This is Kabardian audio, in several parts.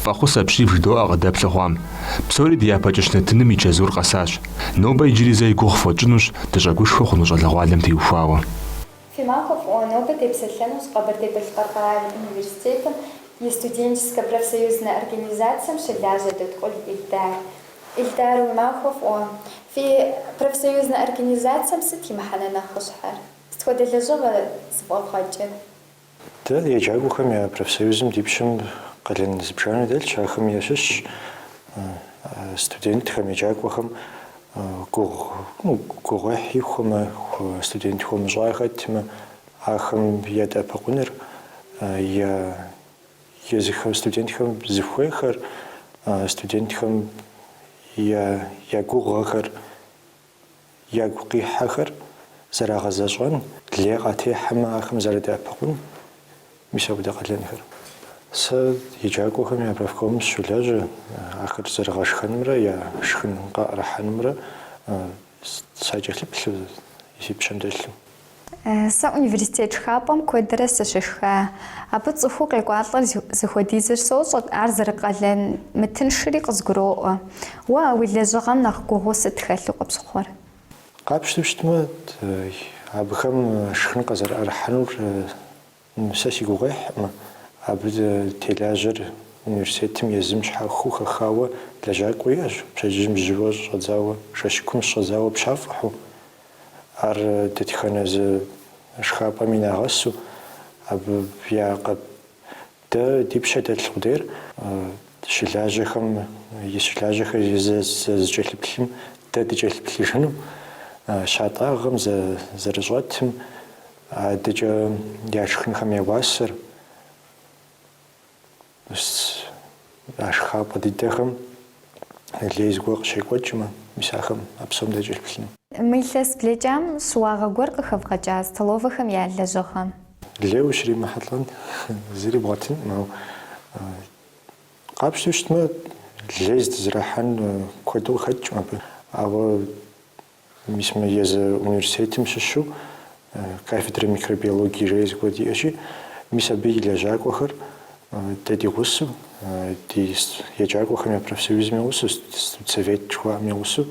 Фӏэхъус апщий вжыдоӏэ къыдэплъу хъуам. Псори ди япэ кӏыщ нэтыным и чэзур къэсащ. Нобэ иджыри зэ и гугъу фхуэтщӏынущ дыщӏэгушхуэ хъуну щӏалэгъуалэм теухуауэ. Фи махуэ фӏыуэ, нобэ депсэлъэнущ Къэбэрдей-Балъкъэр къэрал университетым и студенческэ профсоюзнэ организацэм щылажьэ Доткъул Илдар. Илдар, уи махуэ фӏыуэ. Фи профсоюзнэ организацэм сыт и мыхьэнэ нэхъыщхьэр? Сыт хуэдэ лэжьыгъэ зэфӏэвгъэкӏыр? Дэ еджакӏуэхэм я профсоюзым ди пщэм къалэн зыбжанэ дэлъщ, ахэм ящыщщ студентхэм, еджакӏуэхэм гугъуехь ихуэмэ, студент хуэмыщӏа хэтмэ, ахэм ядэӏэпыкъуныр, я езыхэм студентхэм зыхуейхэр, студентхэм я гугъэхэр, ягу къихьэхэр зэрагъэзэщӏэн, лей къатехьэмэ, ахэм зэрадэӏэпыкъун, мис апхуэдэ къалэнхэр. Сэ еджакӏуэхэм я профкомым сыщолажьэ, ахэр зэрыгъэшхэнымрэ я шхын къаӏэрыхьэнымрэ сакӏэлъыплъу, си пщэм дэлъу. Сэ университет шхапӏэм куэдрэ сыщышха. Абы цӏыхуу къекӏуалӏэр зыхуэдизыр сощӏэ, ар зэрыкъалэн мытыншри къызгуроӏуэ. Уэ а уи лэжьыгъэм нэхъ гугъуу сыт хэлъу къыпщыхъур? Къапщтэу щытмэ, абыхэм шхын къызэрыӏэрыхьэнур Сэ си гугъуехькъым, абы телажьэр университетым езым щхьэхуэу хэхауэ лэжьакӏуэ иӏэщ, пщэдджыжьым жьыуэ щыщӏэдзауэ, жэщыкум щыщӏэдзауэ пщафӏэхэу, ар дэтхэнэ зы шхапӏэми нагъэсу, абы я къэ дэ ди пщэ дэлъ къудейр щылажьэхэм, и щылажьэхэр зыкӏэлъыплъым дэ дыкӏэлъыплъыжыну, щатӏагъэм зэрыщӏэтым, Адэкӏэ я шхынхэм я уасэр, а шхапӏэ дыдэхэм лей зыгуэр къыщекӏуэкӏмэ, мис ахэм а псом дакӏэлъыплъыну. Мы илъэс блэкӏам щыуагъэ гуэр къыхэвгъэкӏа столовэхэм я лэжьыгъэм? Лей ущримыхьэлӏэн зыри бгъуэтынкъым, ауэ къапщтэу щытмэ, лей здызэрахьэн куэду къыхэкӏкъым абы. Ауэ Мис мы езы университетым щыщу кафедра микробиологии жери зыгуэр диӏэщи, мис абы и лэжьакӏуэхэр дэ ди гъусэу, ди еджакӏуэхэм я профсоюзым и гъусэу, студсовет жыхуаӏэм и гъусэу,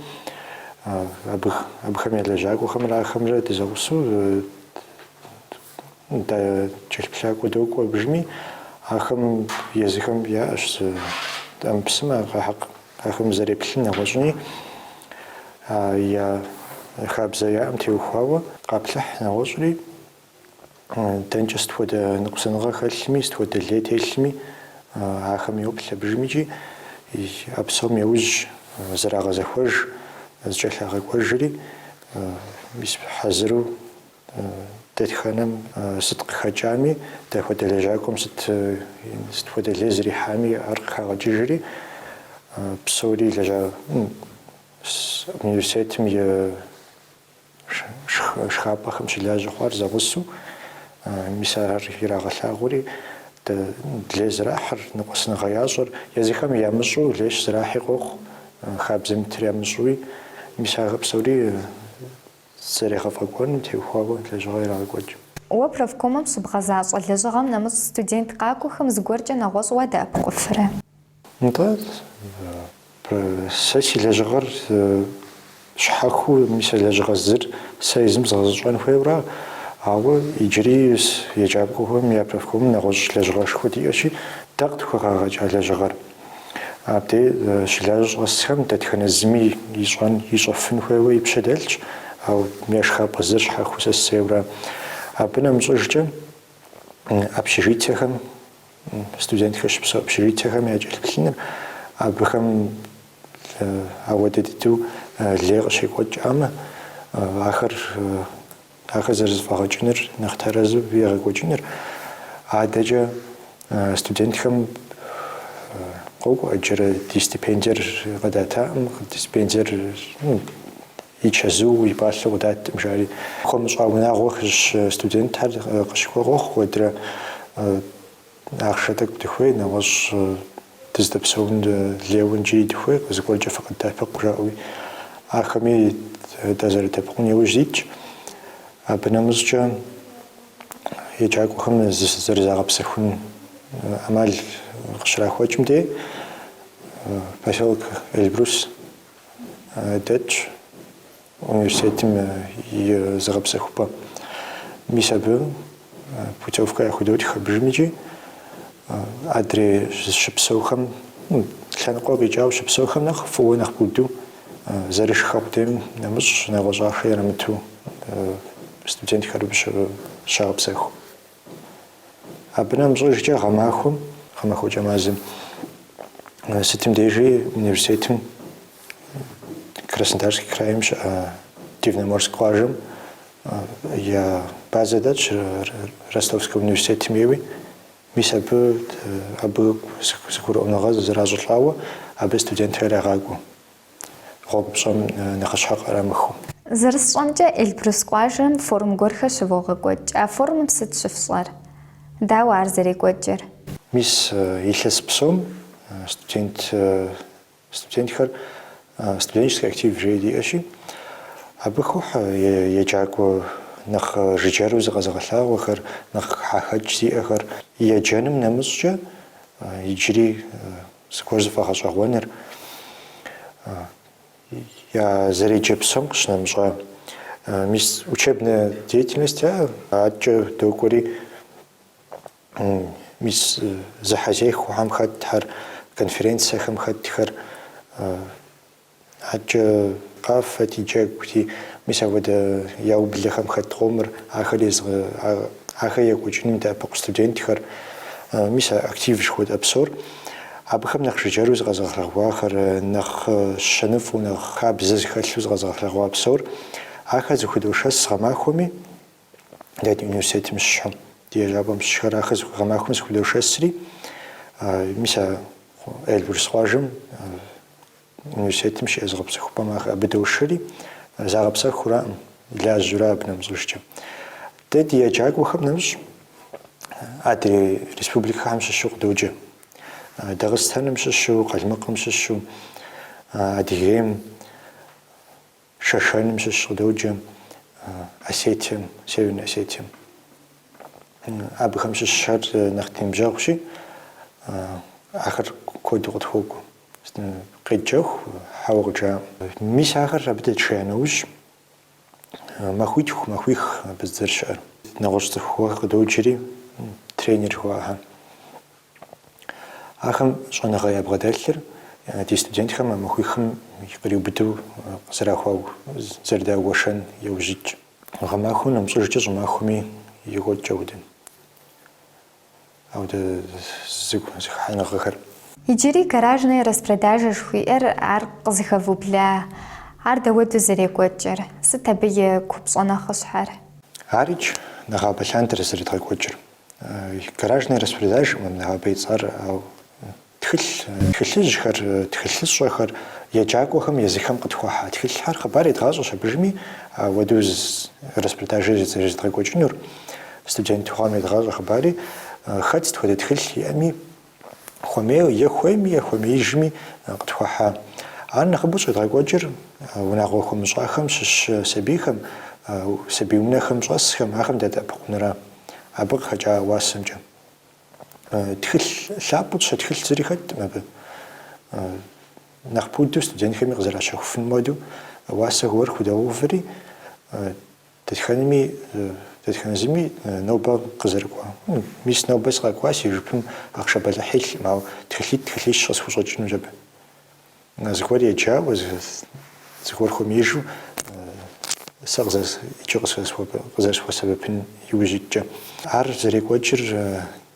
абыхэм я лэжьакӏуэхэмрэ ахэмрэ дызэгъусэу дэ кӏэлъыплъакӏуэ докӏуэ абыжми, ахэм езыхэм яӏэщ зы ӏэмэпсымэ, Ахэм зэреплъын нэгъуэщӏыни я хабзэ яӏэм теухуауэ къаплъыхь нэгъуэщӏри, дэнкӏэ сыт хуэдэ ныкъусаныгъэ хэлъми, сыт хуэдэ лей телъми, ахэм йоплъ абыжым икӏи а псом яужь зэрагъэзэхуэж, зыкӏэлъагъэкӏуэжри, мис хьэзыру Дэтхэнэм сыт къыхэкӏами, дапхуэдэ лэжьакӏуэм сыт сыт хуэдэ лей зэрихьами ар къыхагъэкӏыжри, псори лэжьа университетым и шхапӏэхэм щылажьэ хъуар зэгъусэу, мис ар ирагъэлъагъури, лей зэрахьэр, ныкъусаныгъэ ящӏэр, езыхэм ямыщӏэу лей щызэрахьи къохъу, хабзэм итыр ямыщӏэуи, мис ахэр псори Зэрегъэфӏэкӏуэным теухуауэ лэжьыгъэ ирагъэкӏуэкӏ. Уэ профкомым щыбгъэзащӏэ лэжьыгъэм нэмыщӏ студент къакӏуэхэм зыгуэркӏэ нэгъуэщӏ уадэӏэпыкъуфрэ? Нтӏэ, сэ си лэжьыгъэр щхьэхуэу, мис а лэжьыгъэ зыр сэ езым згъэзэщӏэн хуейуэра, ауэ иджыри еджакӏуэхэм я профкомым нэгъуэщӏ лэжьыгъэшхуэ диӏэщи, дэ къытхухагъэкӏа лэжьыгъэр. Абдей щылажьэ щӏэсхэм дэтхэнэ зыми ищӏэн, ищӏэфын хуейуэ и пщэ дэлъщ, ауэ я шхапӏэ зыр щхьэхуэу сэ сысейуэра. Абы нэмыщӏыжкӏэ общежитиехэм, студентхэр щыпсэу общежитиехэм якӏэлъыплъыныр, абыхэм ауэдэ дыдэу лей къыщекӏуэкӏамэ, ахэр Ахэр зэрызэфӏэгъэкӏыныр, нэхъ тэрэзу егъэкӏуэкӏыныр. Адэкӏэ студентхэм къокӏуэ ӏэджэрэ ди стипендиер къыдатаӏым, ди стипендиер и чэзу, и пӏалъэу къыдаткъым, жари. Хуэмыщӏа унагъуэ щыщ студентхэр къыщыкӏуэ къохъу куэдрэ. Ахъшэ тӏэкӏу дыхуей, нэгъуэщӏ дыздэпсэун лейуэ иджыри дыхуей, зыгуэркӏэ фыкъыддэӏэпыкъу жаӏэуи. Ахэми дазэрыдэӏэпыкъун иужь дитщ. Абы нэмыщӏкӏэ еджакӏуэхэм зэрызагъэпсэхун ӏэмал. къыщрахуэкӏым дей поселок Эльбрус дэтщ университетым и зыгъэпсэхупӏэ. Мис абы путевкэ яхудотх абыжым икӏи адрей щыпсэухэм, лъэныкъуэ къикӏауэ щыпсэухэм нэхъ фӏыуэ нэхъ пуду зэрышхэ къудейм нэмыщӏ нэгъуэщӏ ахъшэ ирамыту студентхэр абы щагъэпсэху. Абы нэмыщӏыжкӏэ гъэмахуэм, гъэмахуэкӏэ мазэм, сытым дежи университетым Краснодарский крайм щыӏэ Дивноморск къуажэм я базэ дэтщ Ростовскэ университетым ейуи. Мис абы абы зэгурыӏуэныгъэ зэращӏылӏауэ абы студентхэр ягъакӏуэ. Гъуэгу пщӏэм нэхъыщхьэ къыӏэрамыхыу. Зэрысщӏэмкӏэ, Эльбрус къуажэм форум гуэрхэр щывогъэкӏуэкӏ. А форумым сыт щыфщӏэр? Дауэ ар зэрекӏуэкӏыр? Мис илъэс псом студент студентхэр студенческий актив жери диӏэщи, абы хохьэ еджакӏуэ нэхъ жыджэру зыкъэзыгъэлъагъуэхэр, нэхъ хыхьэхэкӏ зиӏэхэр. Еджэным нэмыщӏкӏэ иджыри зыгуэр зыфӏэгъэщӏэгъуэныр, я зэреджэ псом къыщынэмыщӏа. Мис учебная деятельность яӏэ, адэкӏэ докӏуэри, мис зэхьэзехуэхэм хэтхэр, конференцэхэм хэтхэр, Адэкӏэ къафэти, джэгути, мис апхуэдэ яублэхэм хэт къомыр, ахэр ахэр екӏуэкӏыным дэӏэпыкъу студентхэр, мис а актив жыхуэтӏэ псор. Абыхэм нэхъ жыджэру зыкъэзыгъэлъэгъуахэр, нэхъ щэныфӏу, нэхъ хабзэ зыхэлъу зыкъэзыгъэлъэгъуа псор, ахэр зэхудошэс гъэмахуэми, дэ ди университетым щыщхэм, ди еджапӏэм щыщхэр ахэр гъэмахуэм зэхудошэсри, мис а Эльбрус къуажэм Университетым щиӏэ зыгъэпсэхупӏэм ахэр абы дошэри, загъэпсэхураӏым, лажьэура абы нэмыщӏыжкӏэ. Дэ ди еджакӏуэхэм нэмыщӏ адрей республикэхэм щыщу къыдоджэ. Дагъыстэным щыщу, Къалмыкъым щыщу, Адыгейм, Шэшэным щыщ къыдоджэ, Осетием, Северный Осетием. Абыхэм щыщхэр нэхъ ди ныбжьэгъущи, ахэр куэду къытхуокӏуэ. Къеджэху, хьэуэ къыджаӏэм. Мис ахэр абы дэтшея нэужь, махуитху, махуих абы зэрыщыӏэр. Нэгъуэщӏ цӏыхухэр къыдоджэри, тренер жыхуаӏэхэр. Ахэм щӏэныгъэ ябгъэдэлъыр ди студентхэм а махуихым къриубыдэу къызэрахуау, зэрыдагуэшэн яужь итщ. Гъэмахуэм нэмыщӏыжкӏэ щӏымахуэми йокӏуэкӏ ауэдэ. Ауэдэ зэхыхьэныгъэхэр. Иджыри гаражная распродажа жыхуиӏэр ар къызэхэвубла, ар дауэду зэрекӏуэкӏыр? Сыт абы и купщӏэ нэхъыщхьэр? Арикӏ нэгъабэ лъандэрэ зэредгъэкӏуэкӏыр. Гаражная распродажэкъым нэгъабэ и цӏэр, ауэ тхылъ, тхылъыжьхэр, тхылъыщӏэхэр, еджакӏуэхэм езыхэм къытхуахьа тхылъхэр хъыбар едгъащӏэщ абыжми, ауэдэу распродажэ зэрызэдгъэкӏуэкӏынур, студент хъуам едгъащӏэ хъыбари, хэт сыт хуэдэ тхылъ иӏэми, хуэмейуэ е хуейми, е хуэмеижми къытхуахьа. Ар нэхъыбэу щӏедгъэкӏуэкӏыр унагъуэ хуэмыщӏахэм щыщ сабийхэм, сабий унэхэм щӏэсхэм, ахэм дадэӏэпыкъунра, абы къыхэкӏа уасэмкӏэ. Тхылъ лъапӏэу тщэ тхылъ зыри хэткъым абы. Нэхъ пуду студентхэми къызэращэхуфынум хуэдэу уасэ гуэр худоуври, дэтхэнэми, дэтхэнэ зыми нобэ къызэрыкӏуа. Мис нобэ сыкъэкӏуа, си жыпым ахъшэ бэлыхь илъкъым, ауэ тхылъитӏ, тхылъищ къысхущӏэкӏынущ абы. Зыгуэр еджауэ, зыгуэр хуэмеижу сэ иджы къызэрысхуэсэбэпын иужь иткӏэ. Ар зэрекӏуэкӏыр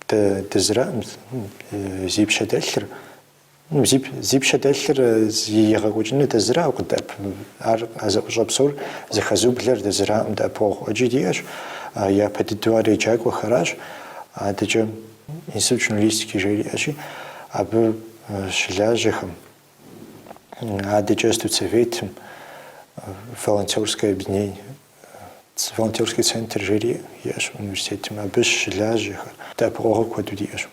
дэ дызыраӏым зи пщэ дэлъыр, зи пщэ дэлъыр и егъэкӏуэкӏыныр дэзыра, ар а зэӏущӏэ псор зэхэзыублэр дэзыраӏым дэӏэпыкъуэгъу ӏэджи диӏэщ. Япэ дыдэу ар еджакӏуэхэращ, адэкӏэ институт журналистики жери иӏэщи, абы щылажьэхэм, адэкӏэ студсоветым, волонтерское объединение, волонтерский центр жери иӏэщ университетым, абы щылажьэхэр, дэӏэпыкъуэгъур куэду диӏэщ.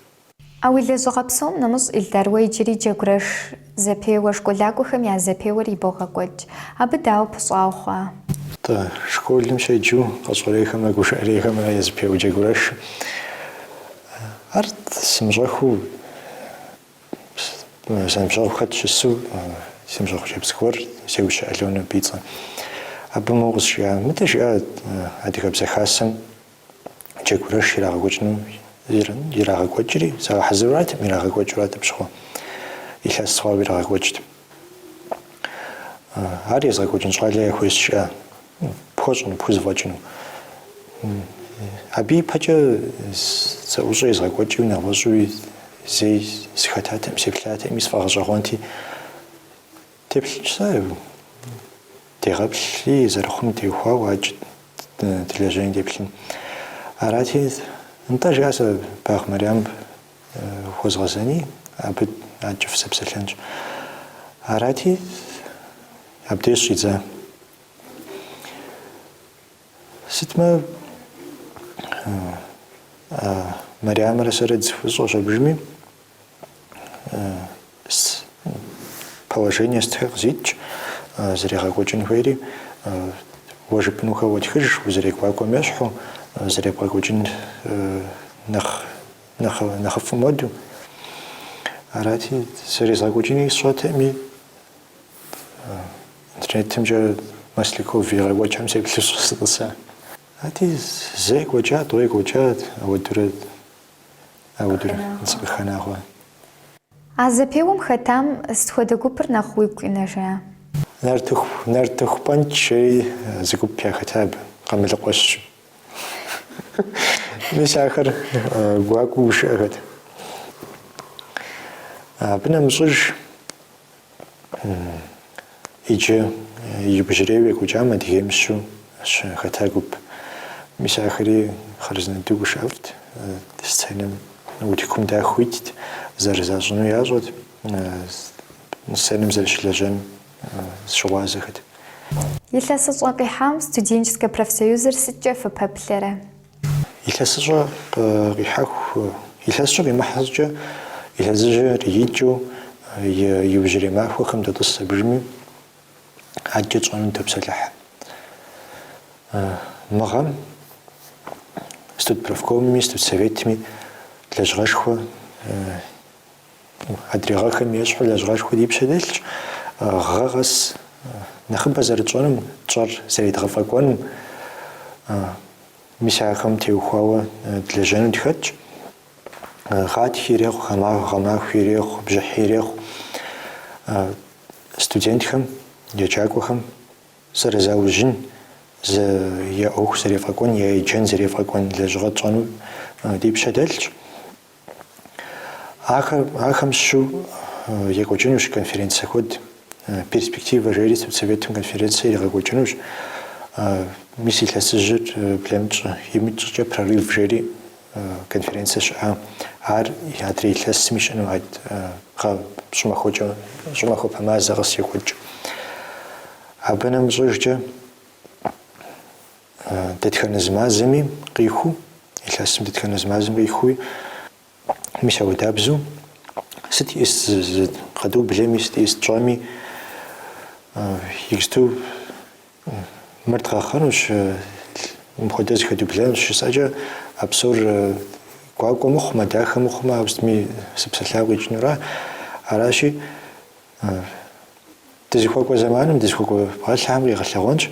А уи лэжьыгъэ псом нэмыщӏ, Илдар, уэ иджыри Джэгурэш зэпеуэ, школакӏуэхэм я зэпеуэр ибогъэкӏуэкӏ. Абы дауэ пыщӏа ухъуа? Тӏэ, школым щеджэу къэщӏэрейхэмрэ гушыӏэрейхэмрэ я зэпеуэ Джэгурэш. Ар сымыщӏэхыу. Зэныбжьэгъухэр дыщысу, си ныбжьэгъу хъыджэбз гуэр, Зеущэ Алёнэ абы и цӏэ. Абы моуэ къызжиӏа, мыдэ жиӏа Адыгэбзэ Хасэм джэгурэш ирагъэкӏуэкӏыну ирагъэкӏуэкӏри, загъэхьэзыруратэкъым, ирагъэкӏуэкӏыурат абы щыгъуэ. Илъэс хъуауэ ирагъэкӏуэкӏт. Ар езыгъэкӏуэкӏын щӏалэ яхуейщ, жиӏа, пхуэщӏыну, пхузэфӏэкӏыну. Абы ипэкӏэ зэӏущӏэ езгъэкӏуэкӏыуи нэгъуэщӏуи зэи сыхэтатэкъым, сеплъатэкъыми, сфӏэгъэщӏэгъуэнти. Деплъынщ сэ, дегъэплъи, зэрыхъум теухуауэ адэкӏэ дылэжьэни деплъын. Арати, нтӏэ, жиӏа сэ Багъ Марьям хуэзгъэзэни, абы адэкӏэ фызэпсэлъэнщ. Арати, абдеж щӏидза. Сытмэ, Марьямрэ сэрэ дызэхущӏэщ абыжми, положение сытхэр къызитщ, зэрегъэкӏуэкӏын хуейри, уэ жыпӏэнухэр уэтхыж, узэрегуакӏуэм ещхьу, зэребгъэкӏуэкӏын нэхъ нэхъыфӏым хуэдэу. Арати, зэрезгъэкӏуэкӏыни сщӏэтэкъыми, интернетымкӏэ Масляков иригъэкӏуэкӏхэм сеплъу сытӏыса. Арати, зэ екӏуэкӏа, тӏэу екӏуэкӏа, ауэдурэ, ауэдурэ сыкъыхэна хъуа. А зэпеуэм хэтам сыт хуэдэ гупыр нэхъ уигу къинэжа? Нартыху, нартыху пӏэнкӏ жери зы гуп яхэта абы, Къамылыкъуэ щыщу. Мис ахэр гуакӏуэу гушыӏэхэт. Абы нэмыщӏыж иджы иужьрейуэ екӏуэкӏам Адыгейм щыщу хэта гуп. Мис ахэри хъарзынэ дыдэу гушыӏэфӏт, сценэм утыкум дахэу итт, зэрызащӏыну ящӏэт, сценэм зэрыщылэжьэн щыгъуазэхэт. Илъэсыщӏэ къихьам студенческэ профсоюзыр сыткӏэ фыпэплъэрэ? Илъэсыщӏэ къихьэху, илъэсыщӏэ къимыхьэ щӏыкӏэ, илъэсыжьыр икӏыу и иужьрей махуэхэм дотӏыс абыжми, адэкӏэ тщӏэну дытопсэлъыхь. Мы гъэм студпрофкомми студсоветми лэжьыгъэшхуэ Адрей гъэхэм ещхьу лэжьыгъэшхуэ ди пщэ дэлъщ. Гъэ къэс нэхъыбэ зэрытщӏэнум, тщӏэр зэредгъэфӏэкӏуэнум, мис ахэм теухуауэ дылэжьэну дыхэтщ. Гъатхи ирехъу, гъэмахуи ирехъу, бжьыхьи ирехъу. Студентхэм, еджакӏуэхэм зэрызаужьын, я ӏуэху зэрефӏэкӏуэн, я еджэн зэрефӏэкӏуэн лэжьыгъэ тщӏэну ди пщэ дэлъщ. Ахэр, ахэм щыщу екӏуэкӏынущ конференцэ куэд. Перспектива жери студсоветым конференцэ иригъэкӏуэкӏынущ. Мис илъэсыжьыр блэмыкӏ имыкӏ щӏыкӏэ прорыв жери конференцэ щыӏа. Ар адрей илъэсми щыӏэну щӏымахуэкӏэ, щӏымахуэпэ мазэ къэс екӏуэкӏ. Абы нэмыщӏыжкӏэ Дэтхэнэ зы мазэми къихуу, илъэсым дэтхэнэ зы мазэм къихууи, мис ауэдабзэу, сыт иӏыс къэдублэми, сыт иӏыс тщӏэми, иджыпсту мыр дгъэхъэнущ, мыпхуэдэ зыхэдублэнущ жысӏэкӏэ, а псор гуакӏуэ мыхъумэ, дахэ мыхъумэ, ауэ сытми сыпсэлъауэ къикӏынура. Аращи, Дызыхуэкӏуэ зэманым, дызыхуэкӏуэ пӏалъэхэм къигъэлъэгъуэнщ.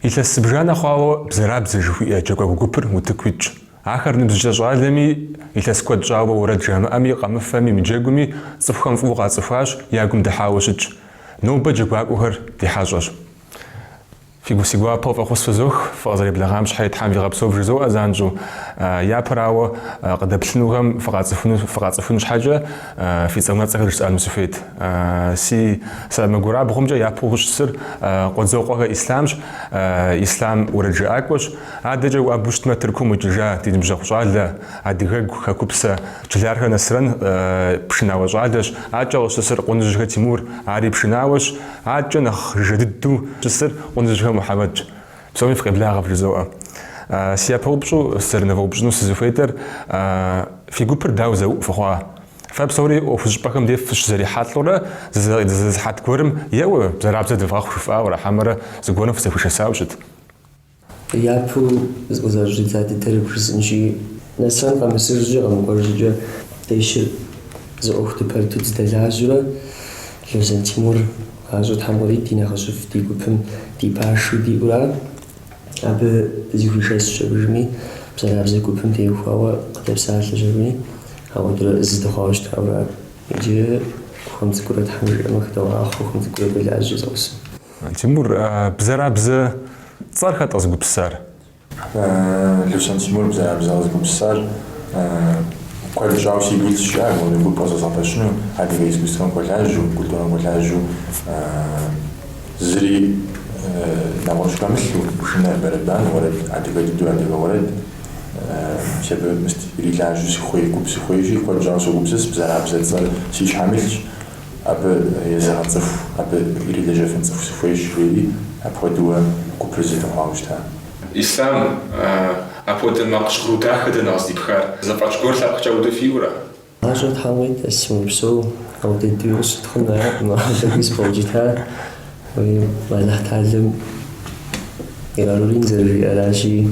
Илъэс зыбжанэ хъуауэ Бзэрабзэ жыхуиӏэ джэгуакӏуэ гупыр утыку итщ. Ахэр ныбжькӏэ щӏалэми, илъэс куэд щӏауэ уэрэд жамыӏэми, къэмыфэми, мыджэгуми, цӏыхухэм фӏыуэ къацӏыхуащ, я гум дыхьауэ щытщ. Нобэ джэгуакӏуэхэр ди хьэщӏэщ. Фигу си гуапэу фӏэхъус фызох, фыкъызэреблэгъам щхьэи Тхьэм вигъэпсэу вжызоӏэ занщӏэу. Япэрауэ, къыдэплъынухэм фыкъацӏыхуну, фыкъацӏыхун щхьэкӏэ фи цӏэ-унэцӏэхэр жысӏэну сыхуейт. Си сэмэгурабгъумкӏэ япэу къыщысыр Къуэдзокъуэхэ Ислъамщ. Ислъам уэрэджыӏакӏуэщ. Адэкӏэ уӏэбу щытмэ, Тыркум къикӏыжа ди ныбжьэгъу щӏалэ, адыгэгу, хэкупсэ Чылархэ Нэсрэн пшынауэ щӏалэщ. Адэкӏэ къыщысыр Къуныжьхэ Тимур, ари пшынауэщ. Адэкӏэ нэхъ жыжьэ дыдэу щысыр Къуныжьхэ Мухьэмэдщ. Псоми фыкъеблагъэ вжызоӏэ. Си япэ упщӏэу сызэрынывэупщӏыну сызыхуейтэр фи гупыр дауэ зэуӏу фыхъуа? Фэ псори ӏуэхущӏыпӏэхэм деж фыщызэрихьэлӏэурэ зы сыхьэт гуэрым еуэ, бзэрабзэ дывгъэхъу жыфӏауэрэ, хьэмэрэ зыгуэрым фызэхуишэсауэ щыт? Япэу зыкъызэрыщӏидза дыдэр бжесӏэнщи, Нэсрэн къэмысыж щӏыкӏэ, къэмыкӏуэж щӏыкӏэ дэ щыр зы ӏуэху дыпэрыту дыздэлажьэурэ, Лэзэн Тимур гъащӏэ Тхьэм кърит ди нэхъыжьыфӏ, ди гупым ди пашэу диӏэура, абы дызэхуишэсщ абыжми, Бзэрабзэ гупым теухуауэ къыдэпсалъэщ абыми, ауэдурэ зы дыхъуауэ щытауэра. Иджы хуэм цӏыкӏурэ Тхьэм жиӏэмэ хыдогъахъуэ, хуэм цӏыкӏурэ долажьэ зэгъусэу. Тимур, Бзэрабзэ цӏэр хэт къэзыгупсысар? Лусэн Тимур Бзэрабзэ къэзыгупсысар куэд щӏауэ сигу илъщ, жиӏа, мыуэдэ гуп къызэзгъэпэщыну, адыгэ искусствэм хуэлажьэу, культурэм хуэлажьэу, зыри нэгъуэщӏ хэмылъу, пшынэ, бэрэбан, уэрэд, адыгэ дыдэу адыгэ уэрэд, мис абы мыст ирилажьэу сыхуей, гуп сыхуейщи, куэд щӏауэ согупсыс, Бзэрабзэ цӏэр си щхьэм илъщ. Абы езыгъэ цӏыху, абы ирилэжьэфын цӏыху сыхуейщ, жери апхуэдэуэ гупыр зы дыхъуауэ щыта. Ислъам, апхуэдэ макъ жьгъыру дахэ дэнэ къыздипхар? Зэфӏэкӏ гуэр лъэпкъкӏэ ауэдэу фиӏэура? Гъащӏэ Тхьэм къуит, Аслъэн, упсэу, ауэдэ дыдэуи къысщытхъун хуейкъым, ауэ тӏэкӏуи сыхуэукӏыта. Алыхьталэм и къарур ин зэрыжиӏэращи,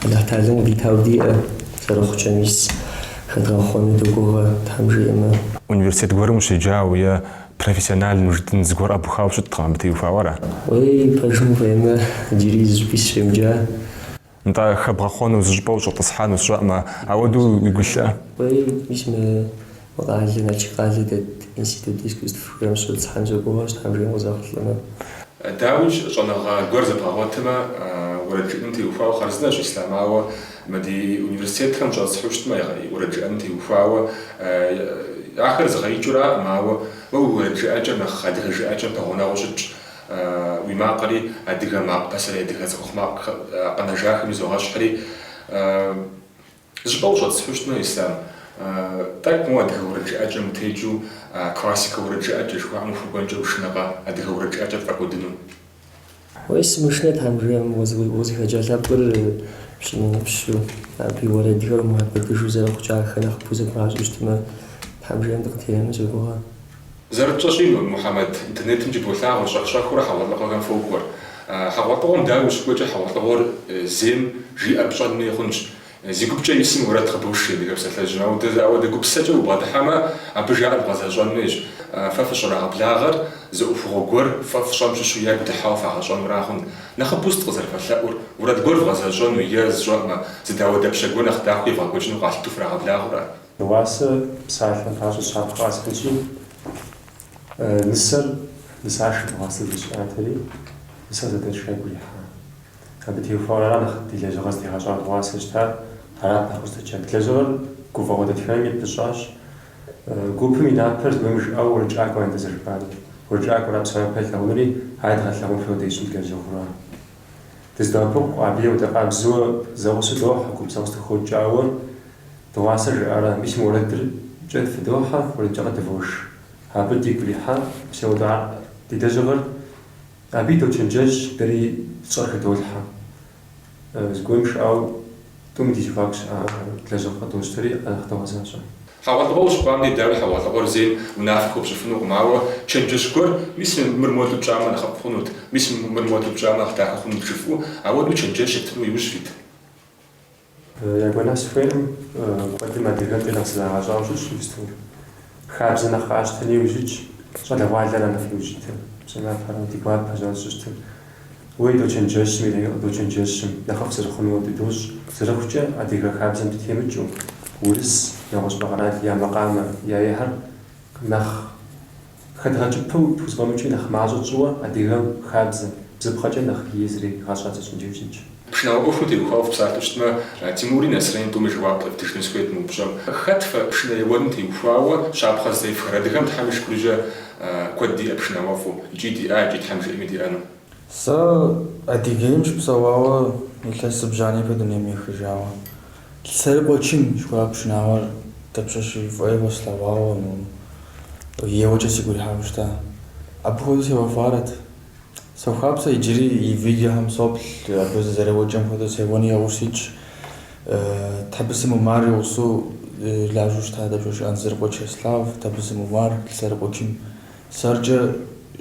Алыхьталэм къыдитауэ диӏэ, зэрыхъукӏэ мис хэдгъэхъуэну догугъэ, Тхьэм жиӏэмэ. Университет гуэрым ущеджауэ е профессиональнэу жытӏэн зыгуэр къэбухауэ щыткъым абы теухуауэ ара? Уей, пэжым ухуеймэ, иджыри зыщӏыпӏи сыщемыджа. Нтӏэ, хэбгъэхъуэну, зыщӏыпӏэ ущӏэтӏысхьэну сщӏэкъымэ, ауэдэу уигу илъа? Уей, мис мы къалэ, Налшык къалэ дэт институт искусств жыхуиӏэм сыщӏэтӏысхьэн согугъэщ, Тхьэм жиӏэм къызэхъулӏэмэ. Дауикӏ, щӏэныгъэ гуэр зэбгъэгъуэтмэ, уэрэд жыӏэным теухуауэ хъарзынэщ, Ислъам, ауэ мы ди университетхэм щӏэтӏысхьэу щытмэ, уэрэд жыӏэным теухуауэ ахэр зыгъэикӏыураӏым, ауэ уэ уи уэрэд жыӏэкӏэр нэхъ адыгэ жыӏэкӏэм пэгъунэгъуу щытщ. Уи макъри адыгэ макъ, пасэрей адыгэ цӏыхухъу макъ къэнэжахэм изогъэщхьри. Зыщӏыпӏэ ущӏэтӏысхьэу щытмэ, Ислъам, тӏэкӏу моуэ адыгэ уэрэд жыӏэкӏэм утекӏыу, классикэ уэрэд жыӏэкӏэ жыхуаӏэм ухуэкӏуэнкӏэ ушынэкъэ адыгэ уэрэд жыӏэкӏэр пфӏэкӏуэдыну? Уей, сымышынэ Тхьэм жиӏэм, укъызыхэкӏа лъэпкъыр пщымыгъупщу, абы и уэрэдхэр умыгъэкӏуэдыжу зэрыхъукӏэ ахэр нэхъыбэу зэбгъащӏэу щытмэ, Тхьэм жиӏэм дыкъытенэну согугъэ. Зэрытщӏэщи, Мухьэмэд, интернетымкӏи болъагъур, щӏэх-щӏэхыурэ хьэгъуэлӏыгъуэхэм фокӏуэр. Хьэгъуэлӏыгъуэм дауи ущыкӏуэкӏэ хьэгъуэлӏыгъуэр зейм жиӏэр пщӏэн хуей хъунщ. Зи гупкӏэ исым уэрэд къыбош, жи адыгэ псалъэжьым. Ауэдэ гупсысэкӏэ убгъэдыхьэмэ, абы жаӏэр бгъэзэщӏэн хуейщ. Фэ фыщӏрагъэблагъэр зы ӏуэхугъуэ гуэр фэ фщӏэм щыщу ягу дыхьауэ фагъэщӏэнура хъун. Нэхъыбэу сыт къызэрыфэлъэӏур? Уэрэд гуэр вгъэзэщӏэну е сщӏэӏымэ, зы дауэдапщэ гуэр нэхъ дахэу евгъэкӏуэкӏыну къалъытэу фрагъэблагъэура? Дыгъуасэ псалъэм папщӏэ щапхъэ къэсхьынщи, нысэр нысашэ дыгъуасэ зыщыӏатэри, нысэр зэдэтша игу ирихьа. Абы теухуауэ ара нэхъ ди лэжьыгъэр зытегъэщӏар дыгъуасэ щытар, арат нэхъ къыздэджар. Ди лэжьыгъэр гуфӏэгъуэ дэтхэнэми пыщӏащ. Гупым и напэр зыгуэрым жиӏауэ уэрэджыӏакӏуэ дэ зэрыжыпӏари. Уэрэджыӏакӏуэра псом япэ илъагъунури, ар дгъэлъэгъун хуейуэ дещӏын ди лэжьыгъэура. Дыздэӏэпыкъу, абы еудэ къабзэуэ зэгъусэу дохьэ, гуп зэгъусэу дыхокӏ, ауэ дыгъуасэ жаӏара, мис мы уэрэдыркӏэ фыдохьэ, уэрэдкӏэ къыдывош. Абы дигу ирихьа, мис ауэдэ ар ди лэжьыгъэр Абы дочэнджэщ, дэри тщӏэр хыдолъхьэ. Зыгуэрым жиӏауэ тӏуми ди зэхуаку щыӏэ лэжьыгъэ къыдощтэри нэхъ догъэзащӏэ. Хьэгъуэлӏыгъуэ ущыкӏуам дей, дауи, хьэгъуэлӏыгъуэр зейм унафэ хуэпщӏыфынукъым, ауэ чэнджэщ гуэр, мис мыр модэу пщӏамэ нэхъыфӏ хъунут, мис мыр модэу пщӏамэ нэхъ дахэ хъунут жыфӏэу, ауэдэу чэнджэщ ептыну иужь фит. Я гуэныхь сыхуейкъым, куэдым адыгэмкӏэ нэхъ зрагъэщӏауэ щытщ иджыпсту. Хабзэ нэхъ къащтэни иужь итщ, щӏалэгъуалэр нэхъ иужь итыр. Псом япэрауэ ди гуапэщ ар щыщытыр. Уей дочэнджэщым, дэри къыдочэнджэщым, нэхъыфӏ зэрыхъуну хуэдэу дощӏ. Зэрыхъукӏэ адыгэ хабзэм дытемыкӏыу, урыс, нэгъуэщӏыпӏэ къэрал я макъамэ, я ехьэр нэхъ Хэдгъэкӏыпэу тхузэфӏэмыкӏми нэхъ мащӏэ тщӏыуэ адыгэм хабзэ, бзыпхъэкӏэ нэхъ ие зригъэщӏа зыщӏын иужь итщ. Пшынауэ ӏуэхум теухуауэ фыпсалъэу щытмэ, Тимури Нэсрэни тӏуми жэуап къефтыжыну сыхуейт мы упщӏэм. Хэт фэ пшынэ еуэным теухуауэ щапхъэ зытефхыр? Адыгэм Тхьэм и шыкуркӏэ куэд диӏэ пшынауэфӏу, икӏи диӏа, икӏи Тхьэм жиӏэми диӏэну. Сэ Адыгейм щыпсэуауэ илъэс зыбжанэ ипэ дунейм ехыжауэ. Лъсэрыкъуэ Чым жыхуаӏэ пшынауэр дапщэщи фӏейуэ слъэгъуауэ, и еуэкӏэ сигу ирихьауэ щыта. Абы хуэдэу сеуэфарэт. Сохъуапсэ иджыри и видеохэм соплъ, абы зэреуэкӏэм хуэдэу сеуэну яужь ситщ. Тхьэбысым Умар и гъусэу лажьэу щыта дапщэщи Анзырыкъуэ Чеслав, Тхьэбысым Умар, Лъсэрыкъуэ Чым. Сэркӏэ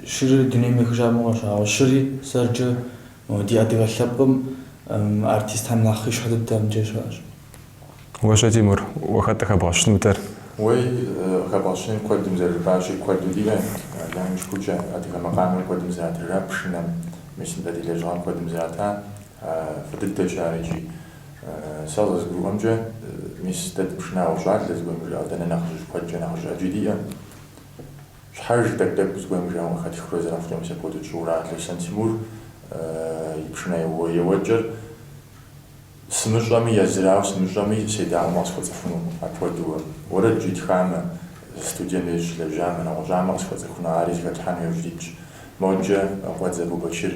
щыри дунейм ехыжа мыгъуэщ, ауэ щыри сэркӏэ ди адыгэ лъэпкъым. Артистхэм нэхъ ищхьэ дыдэ абдеж щыӏэщ. Уэ-щэ, Тимур, уэ хэт къыхэбгъэщынутэр? Уей, къыхэбгъэщынур куэдым зэрыжыпӏащи, куэду диӏэ, Алыхьым и шыкуркӏэ адыгэ макъамэм куэдым зратыжа, пшынэм, мис нтӏэ ди лэжьыгъэм куэдым зрата, фӏы дыдэщ ар икӏи. Сэ къызэрызгурыӏуэмкӏэ, мис дэ дыпшынауэ щӏалэ зыгуэрым жиӏауэ, дэнэ нэхъыжь куэдкӏэ нэхъыжь ӏэджи диӏэ. Щхьэж тӏэкӏу-тӏэкӏу зыгуэрым жиӏауэ къыхэтхыурэ зэрыхъукӏэ мис апхуэдэу тщӏыура. Лосэн Тимур и пшынэ еуэкӏэр Сымыщӏэми, езырауэ сымыщӏэми, седаӏуэмэ къысхуэцӏыхуну апхуэдэу. Уэрэд итхамэ, студием деж щылэжьамэ, нэгъуэщӏамэ къысхуэцӏыхуну, ари зыхэтлъхьэну яужь дитщ. Моджэ Къуэдз Абубэчыр,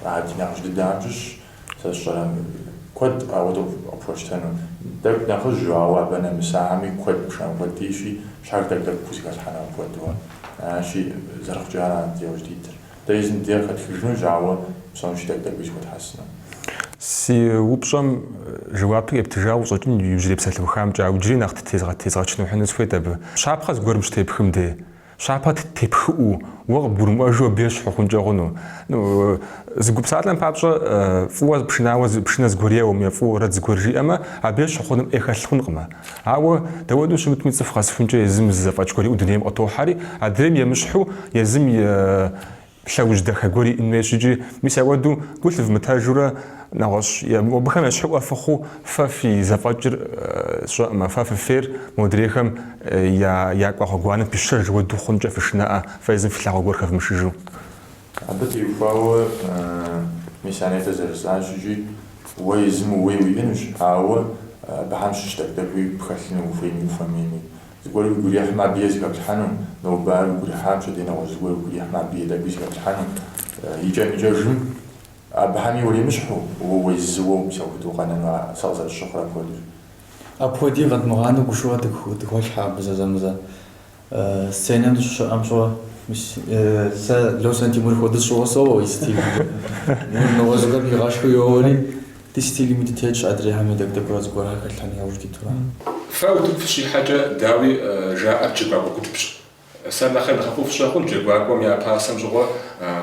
ар ди нэхъыжь дыдэхэм щыщщ, сэ сщӏэрэ куэд ауэдэу къыпхуэщтэну. Тӏэкӏу нэхъыжьу, ауэ абы нэмысахэми куэд пшынауэ куэд диӏэщи, щхьэж тӏэкӏу-тӏэкӏу хузэхэлъхьэну апхуэдэу. Аращи, зэрыхъукӏэ ара яужь дитыр. Дэ езым дей къыхэтхыжынущ, ауэ псом щи тӏэкӏу-тӏэкӏуи зыхуэтхьэсыну. Си упщӏэм жэуапыр ептыжауэ къыщӏэкӏын иужьрей псалъэухамкӏэ, ауэ иджыри нэхъ тезгъэчыныхьыну сыхуейт абы. Щапхъэ зыгуэрым щытепхым дей, щапхъэ тепхыӏуу, уэ къыбгурымыӏуэжу абы ещхь ухъункӏэ хъуну. Ну, зы гуп псалъэм папщӏэ, фӏыуэ пшынауэ пшынэ зыгуэр еуэмэ е фӏыуэ уэрэд зыгуэр жиӏэмэ, абы ещхь ухъуным ӏей хэлъ хъункъымэ. Ауэ, дауэдэу щымытми, цӏыху къэсыхункӏэ езым зы зэфӏэкӏ гуэр иӏэу дунейм къытохьэри, адрейм емыщхьу езым и лъэужь дахэ гуэр иӏэн хуейщ икӏи мис апхуэдэу гу лъывмытэжурэ нэгъуэщӏ абыхэм ещхьыӏуэ фыхъуу фэ фи зэфӏэкӏыр сщӏэӏымэ, фэ фыфейр модрейхэм я якӏуа гъуэгуанэм пищэж хуэдэу хъункӏэ фышынэӏэ, фэ езым фи лъагъуэ гуэр хэвмышыжу. Абы теухуауэ мис а нетӏэ зэрыжысӏащ икӏи уэ езым ууей уиӏэнущ, ауэ абыхэм щыщ тӏэкӏу-тӏэкӏуи пхэлъыну ухуейми ухуэмейми. Зыгуэр уигу ирихьмэ, абы е зыхэплъхьэну, нобэ ар уигу ирихьам, пщэдей нэгъуэщӏ зыгуэр уигу ирихьмэ, абы е тӏэкӏуи зыхэплъхьэну. Икӏэм-икӏэжым абыхэми уремыщхьу, уэ уезыуэу мис апхуэдэу укъэнэну, сэ къызэрысщыхъур апхуэдэущ. Апхуэди къэдмыгъанэу гушыӏэ дыхолъхьэ абы зэзэмызэ. Сценэм дыщыщыӏэм щыгъуэ, мис, сэ Лосэн Тимур хуэдэу сщӏыуэ соуэ и стилымкӏэ. Тимур нэгъуэщӏхэм игъэшхыу йоуэри, ди стилми дытетщ, адрейхэми тӏэкӏу-тӏэкӏурэ зыгуэрхэр хэлъхьэну яужь дитурэ. Фэ утыку фыщихьэкӏэ, дауи, жаӏэр джэгуакӏуэ гупщ. Сэ нэхърэ нэхъыфӏу фщӏэ хъунт джэгуакӏуэм я пасэм щыгъуэ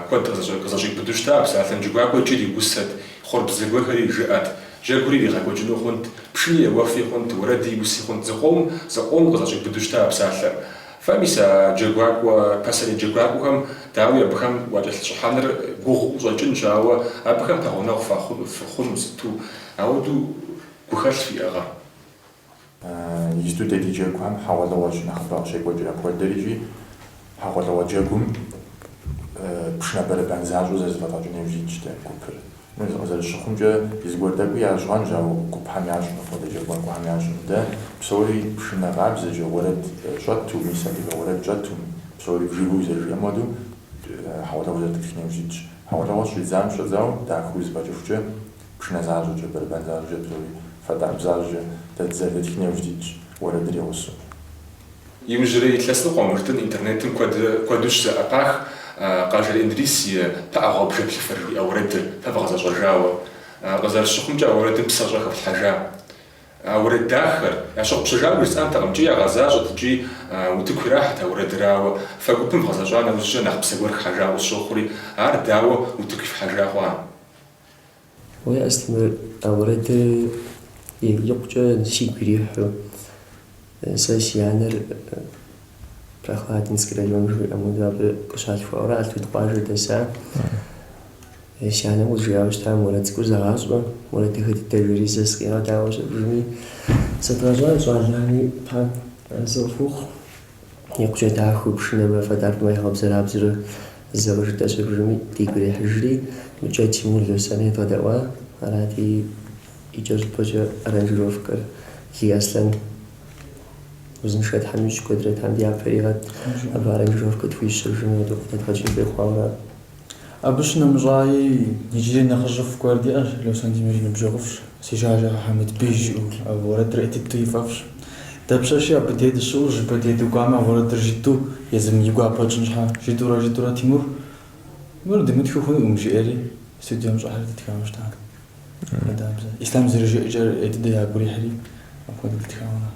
куэд къызэщӏиубыдэу щыта, псалъэм джэгуакӏуэ икӏи иусэт, хъуэрыбзэ гуэрхэри жиӏэт. Джэгури иригъэкӏуэкӏыну хъунт, пшыни еуэфи хъунт, уэрэди иуси хъунт, зыкъом, зыкъом къызэщӏиубыдэу щыта а псалъэр. Фэ мис а джэгуакӏуэ, пасэрей джэгуакӏуэхэм, дауи, абыхэм уакӏэлъыщӏыхьэныр гугъуу къыщӏэкӏынщ, ауэ абыхэм пэгъунэгъу фахъуну, фыхъуну сыту, ауэдэу гухэлъ фиӏэгъэ? Иджысту дэ ди джэгухэм хьэгъуэлӏыгъуэщ нэхъыбэ къыщекӏуэкӏыр апхуэдэр икӏи хьэгъуэлӏыгъуэ джэгум пшынэ бэрэбан защӏэу зэрызэфӏэдгъэкӏын иужь итщ дэ гупыр. Ну, къызэрысщыхъумкӏэ, зыгуэр тӏэкӏуи ящӏгъэнщ, ауэ гупхэм ящӏ, мыпхуэдэ джэгуакӏуэхэм ящӏым. Дэ псори пшынэ къабзэкӏэ уэрэд щӏэту, мис адыгэ уэрэд щӏэту, псори вживую зэрыжиӏэм хуэдэу хьэгъуэлӏыгъуэ зэрыдэтхын иужь итщ. Хьэгъуэлӏыгъуэ щӏидзам щӏэдзауэ дахэу зэфӏэкӏыхукӏэ пшынэ защӏэкӏэ, бэрэбан защӏэкӏэ псори фэтӏарп защӏэкӏэ дэ дызэрыдэтхын иужь дитщ уэрэдыр и гъусэу. Иужьрей илъэс ныкъуэм жытӏэн интернетым куэдрэ куэду щызэӏэпах Къэжэр Индрис и Пыӏэ гъуабжэ плъыфэр жиӏэ уэрэдыр фэ вгъэзэщӏэжауэ. Къызэрысщыхъумкӏэ, а уэрэдым псэщӏэ хэфлъхьэжа. А уэрэд дахэр, ящыгъупщэжауэ жысӏэнтэкъым, икӏи ягъэзащӏэт, икӏи утыку ирахьэт а уэрэдыр, ауэ фэ гупым вгъэзэщӏа нэужькӏэ нэхъ псэ гуэр хыхьэжауэ къысщохъури, ар дауэ утыку ифхьэжа хъуа? Уей, Астемыр, а уэрэдыр икъукӏэ сигу ирихьу. Сэ си анэр Прохладненский район жиӏэм хуэдэу абы къыщалъхуауэ, Алътуд къуажэ дэса. Си анэм къызжиӏауэ щыта, мы уэрэд цӏыкӏур зэгъащӏэ, уэрэд дахэ дыдэ жери сэ сыкъигъэдаӏуэщ абыжми. Зэдгъэщӏа щӏалэхэми Тхьэ арэзы къыфхухъу. Икъукӏэ дахэу пшынэмрэ фэтӏарпымрэ ягъэбзэрабзэурэ зэ къыжытӏэщ абыжми дигу ирихьыжри, мыкӏэ Тимур Лосэни едгъэдэӏуа, арати, икӏэщӏыпӏэкӏэ аранжировкэр Лий Аслъэн узыншэ Тхьэм ищӏ куэдрэ Тхьэм дяпэ иригъэт, абы аранжировкэ тхуищӏ абыжми апхуэдэу къыдэдгъэкӏын хуей хъуауэ ара. Абы щынэмыщӏаи, иджыри нэхъыжьыфӏ гуэр диӏэщ, Лосэн Тимур и ныбжьэгъуфӏщ, Сижажэ Хьэмидбий жиӏэу, абы уэрэдыр ӏей дыдэу ифӏэфӏщ. Дапщэщи абы дей дыщыӏэу, зыщӏыпӏэ дей дыкӏуамэ, уэрэдыр жытӏэу, езым и гуапэ тщӏын щхьэ, жытӏэурэ жытӏэурэ Тимур, мыр дымытхыу хъунукъым, жиӏэри, студием щӏыхьэри дытхауэ щыта. Апхуэдабзэ. Ислъам зэрыжиӏэкӏэр ӏей дыдэ ягу ирихьри, апхуэдэ дытхауэ ара.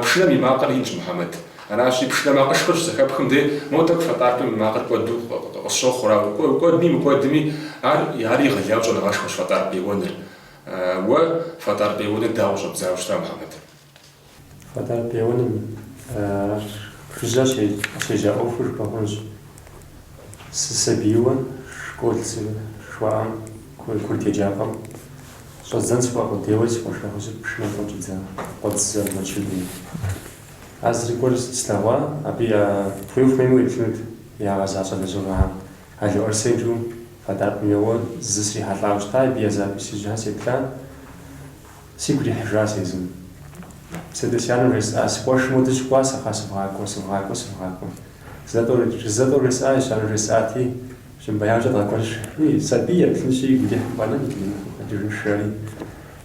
Пшынэм и макъыр инщ, Мухьэмэд. Аращи, пшынэ макъышхуэр щызэхэпхым де, моуэ тӏэкӏу фэтӏарпэм и макъыр кӏуэду къысщохъур, ауэ кӏуэдми мыкӏуэдми, ар ари егъэлеяуэ щӏэныгъэшхуэщ фэтӏарпэ еуэныр. Уэ фэтӏарпэ еуэныр дауэ щӏэбдзауэ щыта, Мухьэмэд? Фэтӏарпэ еуэным ар жыжьэ щежьа ӏуэхур жыпӏэ хъунущ. Сысабийуэ школ жыхуаӏэм, курыт еджапӏэм щӏэздзэн сыхуа къудейуэ си къуэш нэхъыжьыр пшынэм къыщӏидза Къуэдз Мэчыд. Ар зэрыкӏуэр слъэгъуа, абы я хуей ухуейми уеплъынут ягъэзащӏэ лэжьыгъэхэм. Ало Арсен жиӏэу фэтӏарпэм еуэ зы срихьэлӏауэ щыта, абы я записыжьхэм сеплъа. Сигу ирихьыжащ езым. Сэ си анэм жесӏа, си къуэшым хуэдэу щыкӏуа, сэ кхъа сывгъакӏуэ, сывгъакӏуэ, сывгъакӏуэ. Зэ-тӏэу жесӏа, ещанэу жесӏати, щымыбэяукӏэ дгъэкӏуэнщ. И, сабий еплъынщи, игу ирихьым къэнэн, къэкӏыжынщ, жери.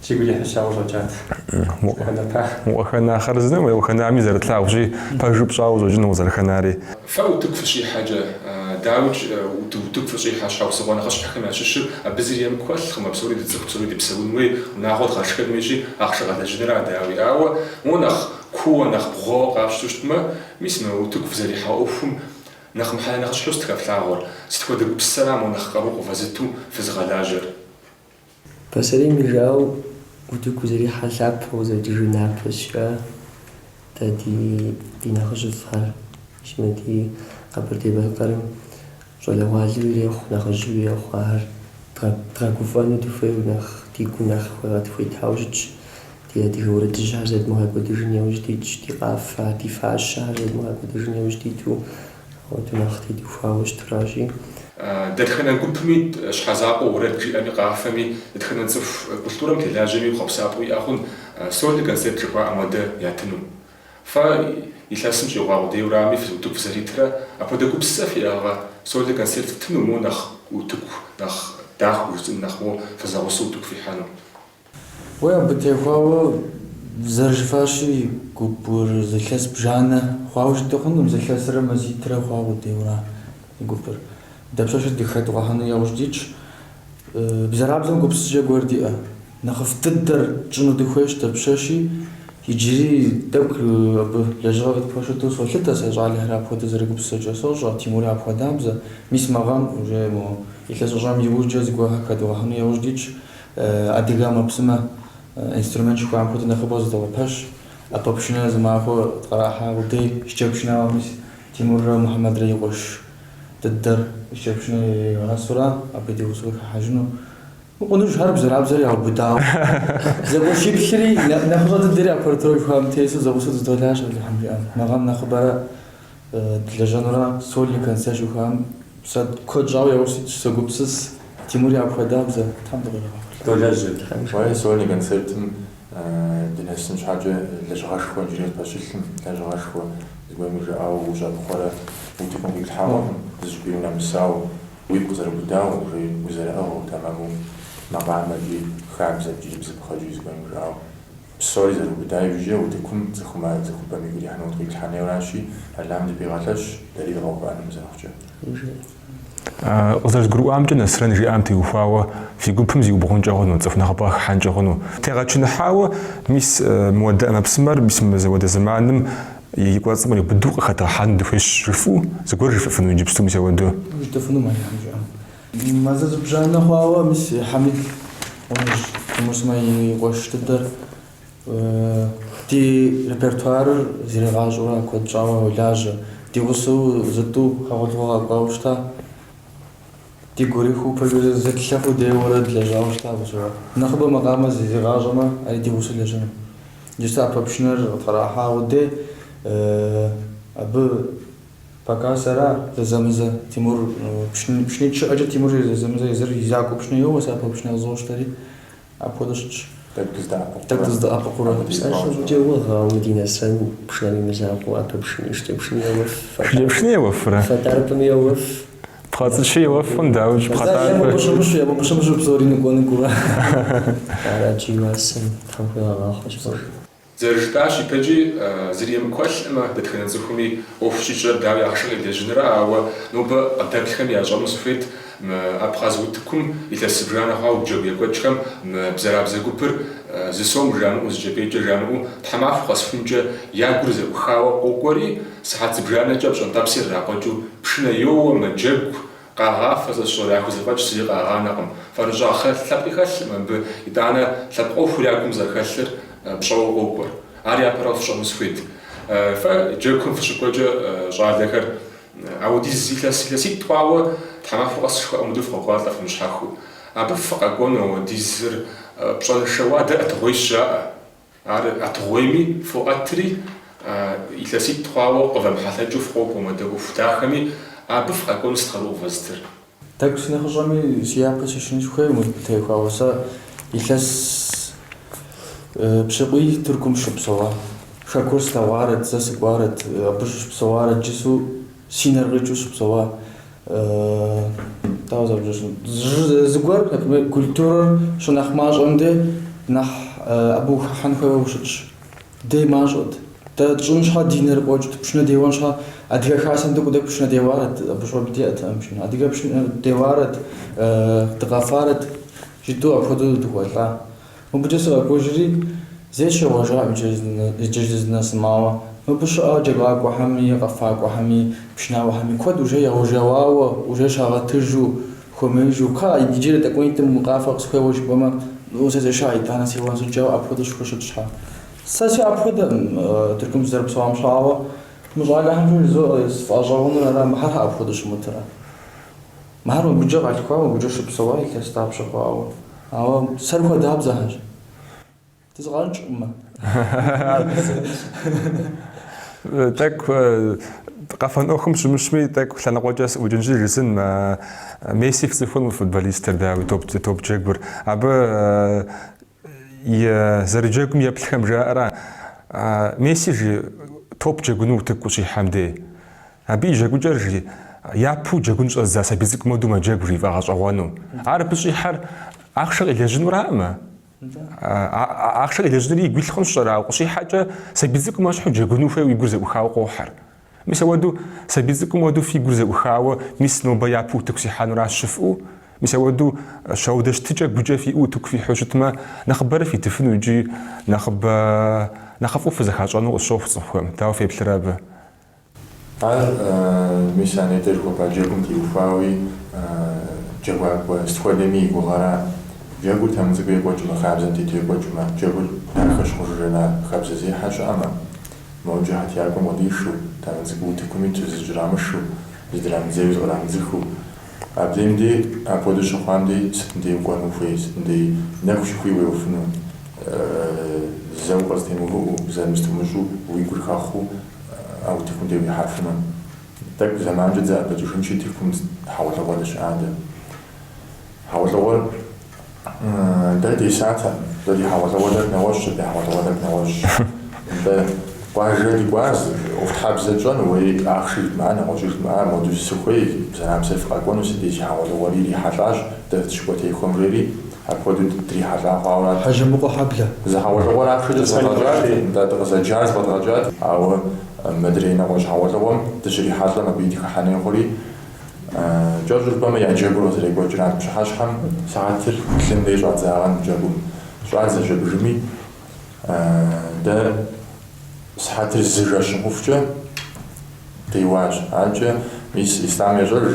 Сигу ирихьыщауэ щӏэкӏат. Сыкъыхэнэпа. Укъыхэна хъарзынэм, укъыхэнами зэрытлъагъущи, пэжу пщӏауэ къыщӏэкӏыну укъызэрыхэнари. Фэ утыку фыщихьэкӏэ, дауикӏ, утыку фыщӏихьэ щхьэусыгъуэ нэхъыщхьэхэм ящыщыр абы зыри емыкӏу хэлъкъым, псори дыцӏыху, псори дыпсэун хуей, унагъуэ дгъэшхэн хуейщи, ахъшэ къэлэжьыныра, дауи. Ауэ моуэ нэхъ кууэ, нэхъ бгъуэуэ къапщтэу щытмэ, мис мы утыку фызэрихьэ ӏуэхум нэхъ мыхьэнэ нэхъыщхьэу сыт хэфлъагъуэр? Сыт хуэдэ гупсысэра моуэ нэхъ къару къывэзыту фызыгъэлажьэр? Пасэрейм и жыӏэу утыку узэрихьэр лъапэ узэрыкӏыжыр напэщ, жаӏэ дэ ди нэхъыжьыфӏхэр. Мис мы ди Къэбэрдей-Балъкъэрым щӏалэгъуалэу ирехъу, нэхъыжьу ирехъу, ахэр дгъэгуфӏэну дыхуейуэ нэхъ ди гур нэхъ хуетауэ щытщ. Ди адыгэ уэрэдыжьхэр зэрыдмыгъэкӏуэдыжын яужь дитщ, ди къафэхэр, ди фащэхэр зэрыдмыгъэкӏуэдыжын яужь диту. Апхуэдэу нэхъ тедухуауэ щытуращи. Дэтхэнэ гупми щхьэзакъуэу уэрэд жиӏэми къафэми, дэтхэнэ цӏыху культурэм телажьэми хъуэпсапӏэу иӏэ хъун сольный концерт жыхуаӏэм хуэдэ ятыну. Фэ илъэсым щӏигъуа къудейурами утыку фызэритрэ, апхуэдэ гупсысэ фиӏэгъэ сольный концерт фтыну, моуэ нэхъ утыку нэхъ дахэу жысӏэн, нэхъ моуэ фызэгъусэу утыку фихьэну. Уэ абы техуауэ зэрыжыфащи, гупыр зы илъэс бжанэ хъуауэ жытӏэ хъунум, зы илъэсрэ мазитӏрэ хъуа къудейуэра гупыр. Дапщэщи дыхэдгъэхьэну яужь дитщ. Бзэрабзэм гупсысэкӏэ гуэр диӏэ. Нэхъыфӏ дыдэр тщӏыну дыхуейщ дапщэщи, иджыри тӏэкӏу абы лэжьыгъэ къытпэщыту солъытэ сэ щӏалэхэр апхуэдэ зэрыгупсысэкӏэ сощӏэ, Тимури апхуэдабзэ. Мис мы гъэм уже мо илъэсыщӏэм иужькӏэ зыгуэрхэр хэдгъэхьэну яужь дитщ. Адыгэ ӏэмэпсымэ инструмент жыхуаӏэм хуэдэ нэхъыбэу зыдогъэпэщ. ӏэпэпшынэ зы махуэ къытӏэрахьа къудей шыкӏэпшынауэ мис Тимуррэ Мухьэмэдрэ и къуэш дыдэр шыкӏэпшынэ игъэсура абы ди гъусэу хыхьэжыну. Мыкъуныжхэр бзэрабзэр яубыдауэ. Зэкъуэшиплӏри нэхъыщӏэ дыдэри аппаратурэ жыхуаӏэм тесу зэгъусэу дызэдолажьэ Алыхьым жиӏэм. Мы гъэм нэхъыбэрэ Дылэжьэнурэ сольный концерт жыхуаӏэм сэ куэд щӏауэ яужь ситщ, согупсыс, Тимури апхуэдабзэ, Тхьэм дыкъригъэхъулӏэ. Долэжьыр. Уэ сольный концертым дынэсын щхьэкӏэ лэжьыгъэшхуэ иджыри къытпэщылъым, лэжьыгъэшхуэ зыгуэрым и жыӏауэ ущӏэпхъуэрэ утыкум къиплъхьэкъым, зыщӏыпӏи унэмысауэ, уипкъ зэрыубыдауэ, уже узэрыӏыгъыу, тэмэму макъамэкӏи, хабзэкӏи, бзыпхъэкӏи зыгуэрым и жыӏауэ. Псори зэрыубыда иужькӏэ утыкум цӏыхумэ цӏыхубэм игу ирихьыну къиплъхьэнейуэращи, Алыхьым дыпигъэлъэщ, дэри дгъэувыӏэнум зэрыхъукӏэ. Къызэрызгурыӏуамкӏэ, Нэсрэн жиӏам теухуауэ фи гупым зиубгъункӏэ хъуну, цӏыху нэхъыбэ къыхыхьэнкӏэ хъуну. Тегъэчыныхьауэ, мис мыуэдэ ӏэмэпсымэр, мис мызэуэдэ зэманым и кӏуэцӏым къриубыдэу къыхэдгъэхьэну дыхуейщ жыфӏэу, зыгуэр жыфӏэфыну иджыпсту мис ауэдэу? Жытӏэфыну Алыхьым жиӏэм. Мазэ зыбжанэ хъуауэ, мис Хьэмид Къуныжь Тимур сымэ и къуэш дыдэр Ди репертуарыр зригъащӏэурэ куэд щӏауэ йолажьэ. Ди гъусэу зытӏу хьэгъуэлӏыгъуэ къэкӏуауэ щыта. Дигу ирихьу пэжу зэтлъэфу деуэрэ длэжьауэ щыта абы щыгъуэ. Нэхъыбэ макъамэ зригъащӏэмэ, ари ди гъусэу лэжьэну. Иджыпсту ӏэпэпшынэр къытӏэрыхьа къудей, абы пока сэра зэзэмызэ Тимур пшынитӏ щыӏэкӏэ Тимур зэзэмызэ езыр и закъуэу пшынэ йоуэ, сэ ӏэпэпшынэ къызощтэри. Апхуэдэу щытщ. Тӏэкӏу дыздэӏэпыкъурэ. Тӏэкӏу дыздэӏэпыкъурэ. Псалъэм щхьэкӏэ угъ, ауэ мы ди Нэсрэн пшынэм и мызакъуэу ӏэпэпшыни, шыкӏэпшыни еуэф. Шыкӏэпшыни еуэфрэ? Фэтӏарпӏыми еуэф. Пхъэцӏычи еуэф хъун, дауикӏ, пхъэтӏарпӏыр. Е мыбы щымыщу, е мыбы щымыщу псори ныкӏуэ-ныкӏуэурэ. Арати, уасэм Тхьэм хуигъэгъахъуэ щыпӏэш. Зэрыжытӏащ ипэкӏи, зыри емыкӏу хэлъкъымэ, дэтхэнэ цӏыхуми ӏуэху щищӏэр дауи ахъшэ къилэжьыныра, ауэ нобэ къыдэплъхэми ящӏэну сыхуейт мы абхъаз утыкум илъэс зыбжанэ хъуауэ джэгу екӏуэкӏхэм мы бзэрабзэ гупыр зы сом жамыӏэу, зы кӏэпӏейкӏэ жамыӏэу тхьэмахуэ къэсхункӏэ я гур зэӏухауэ къокӏуэри, сыхьэт зыбжанэкӏэ пщӏэнтӏэпсыр иракъуэкӏыу пшынэ йоуэ, мэджэгу, Къагъафэ, сэ сщӏэрэ, яхузэфӏэкӏ зыри къагъанэкъым. Фэрыщӏагъ лъэпкъи хэлъкъым абы, итӏанэ лъэпкъ ӏуэхур я гум зэрыхэлъыр пщӏэуэ къокӏуэр. Ар япэрауэ фщӏэну сыхуейт. Фэ джэгухэм фыщыкӏуэкӏэ, щӏалэхэр, ауэдиз илъэс илъэситӏ хъуауэ тхьэмахуэ къэс жыхуаӏэм хуэдэу фыкъокӏуалӏэ фымыщхьэхыу. Абы фыкъэкӏуэну ауэдизыр пщӏэншэ уадэ ӏэтыгъуейщ жаӏэ. Ар ӏэтыгъуейми, фоӏэтри, илъэситӏ хъуауэ къывэмыхьэлъэкӏыу фыкъокӏуэ мыуэдэ ӏуэху дахэми, абы фыкъэкӏуэну сыт къару къывэзытыр? Тӏэкӏу сынэхъыщӏэми, си япэ сищыну сыхуейкъым мыбы теухуауэ. Сэ илъэс пщыкӏуий Тыркум сыщыпсэуа. Хэкур слъэгъуарэт, зэ сыкӏуарэт, абы сыщыпсэуарэт жысӏэу си нэр къикӏыу сыпсэуа. Дауэ зэрыбжесӏэн? Зыгуэр, например, культурэр щынэхъ мащӏэм де нэхъ абы ухыхьэн хуейуэ ущытщ. Дей мащӏэт. Дэ тщӏын щхьэ ди нэр къокӏт, пшынэ деуэн щхьэ Адыгэ хасэм дыкӏуэу тӏэкӏу пшынэ деуарэт, абы щыгъуэ диӏэтэкъым пшынэ. Адыгэ пшынэ деуарэт, дыкъэфарэт, жытӏэу апхуэдэу дыхуэлӏа. Мыбыкӏэ сыкъэкӏуэжри, зэи сыщӏегъуэжакъым иджыри здынэсым, ауэ мыбы щыӏэ джэгуакӏуэхэми, къэфакӏуэхэми, пшынауэхэми куэд уже яужьеуауэ, уже щагъэтыжу, хуэмеижу, кхъа, иджыри тӏэкӏунитӏым къафэ къысхуеуэ жыпӏэмэ, ну, сезэша, итӏанэ сеуэн сыджауэ апхуэдэу щыхущыт щхьэ. Сэ си апхуэдэкъым Тыркум сызэрыпсэуам щхьэ, ауэ мы щӏалэхэм жызоӏэ, сфӏэгъэщӏэгъуэныр ара, мыхэр щхьэ апхуэдэу щымытырэ? Мыхэр мыбыкӏэ къалъхуа, мыбыкӏэ щыпсэуа илъэс дапщэ хъуауэ. Ауэ сэр хуэдабзэхэщ. Дызыгъэнщӏкъымэ. Тӏэкӏу къэфэн ӏуэхум щымыщми, тӏэкӏу лъэныкъуэкӏэ сыӏукӏынщи жысын, Месси фцӏыхун футболистыр, дауи, топ джэгур. Абы и зэрыджэгум еплъхэм жаӏэра, Месси жи топ джэгуну утыку къыщихьэм дей. Абы и джэгукӏэр жи, япэу джэгун щӏэзыдза сабий цӏыкӏум хуэдэу мэджэгу жи, фӏэгъэщӏэгъуэну. Ар абы щӏихьэр ахъшэ къилэжьынураӏымэ. Ахъшэ къилэжьынри игу илъ хъунщ, сщӏэрэ, ауэ къыщихьэкӏэ сабий цӏыкӏум ещхьу джэгуну хуейуэ и гур зэӏухауэ къохьэр. Мис ауэдэу сабий цӏыкӏум хуэдэу фи гур зэӏухауэ, мис нобэ япэу утыку сихьэнуращ жыфӏэу, мис ауэдэу щауэдэ щытыкӏэ гукӏэ фиӏэу утыку фихьэу щытмэ, нэхъыбэрэ фитыфыну икӏи нэхъыбэ нэхъыфӏу фызэхащӏэну къысщохъу цӏыхухэм. Дауэ феплърэ абы? Ар мис а нетӏэ жыхуэпӏа джэгум теухуауи джэгуакӏуэ сыт хуэдэми и гугъэра. Джэгур тэмэм цӏыкӏуу екӏуэкӏмэ, хабзэм тету екӏуэкӏмэ, джэгур дахэ щыхъужыр ана хабзэзехьэ щыӏэмэ, моджэ хьэтиякӏуэм къыдишу, тэмэм цӏыкӏуу утыкум иту, зыкӏэрамышу, зыдрамыдзейуэ зыкърамыдзыхыу. Абдейм дей, апхуэдэу щыхъуам дей, сытым дей укӏуэну ухуей, сытым дей нэху щыхуи уеуэфыну, зэ укъызэтемыувыӏэу, зэ мыст умыщӏу, уи гур хэхъуу а утыкум дей уихьэфыну. Тӏэкӏу зэманкӏэ дызэӏэбэкӏыжынщи, Тыркум хьэгъуэлӏыгъуэ дыщыӏа дэ. Хьэгъуэлӏыгъуэр дэ десатэкъым. Дэ ди хьэгъуэлӏыгъуэр тӏэкӏу нэгъуэщӏщ, абы и хьэгъуэлӏыгъуэр тӏэкӏу нэгъуэщӏщ. Нтӏэ, къуажэ дыкӏуа ӏуэхутхьэбзэ тщӏэну, уей ахъши жыдмыӏа, нэгъуэщӏи жыдмыӏа, моду сыхуей, бзэрабзэр фыкъэкӏуэну, си дей си хьэгъуэлӏыгъуэри ирихьэлӏащ, дэ дыщыкӏуэтехуэм жери, апхуэдэу дрихьэлӏа хъуауэ арат. Хьэжэмыкъуэ хьэблэ. Зы хьэгъуэлӏыгъуэр ахъшэкӏэ зэфӏэдгъэкӏат, нтӏэ, дыкъызэджар зэфӏэдгъэкӏат, ауэ мыдрей нэгъуэщӏ хьэгъуэлӏыгъуэм дыщрихьэлӏэм абыи дыхыхьэн хуей хъури. Кӏэщӏу жыпӏэмэ, я джэгур къызэрекӏуэкӏрат. Пщыхьэщхьэм сыхьэтыр блым дей щӏадзагъэн джэгум. Щӏадзэщ абыжми, дэ сыхьэтыр зы жэщым хъухукӏэ деуащ. Адэкӏэ, мис, Ислъам ещӏэж,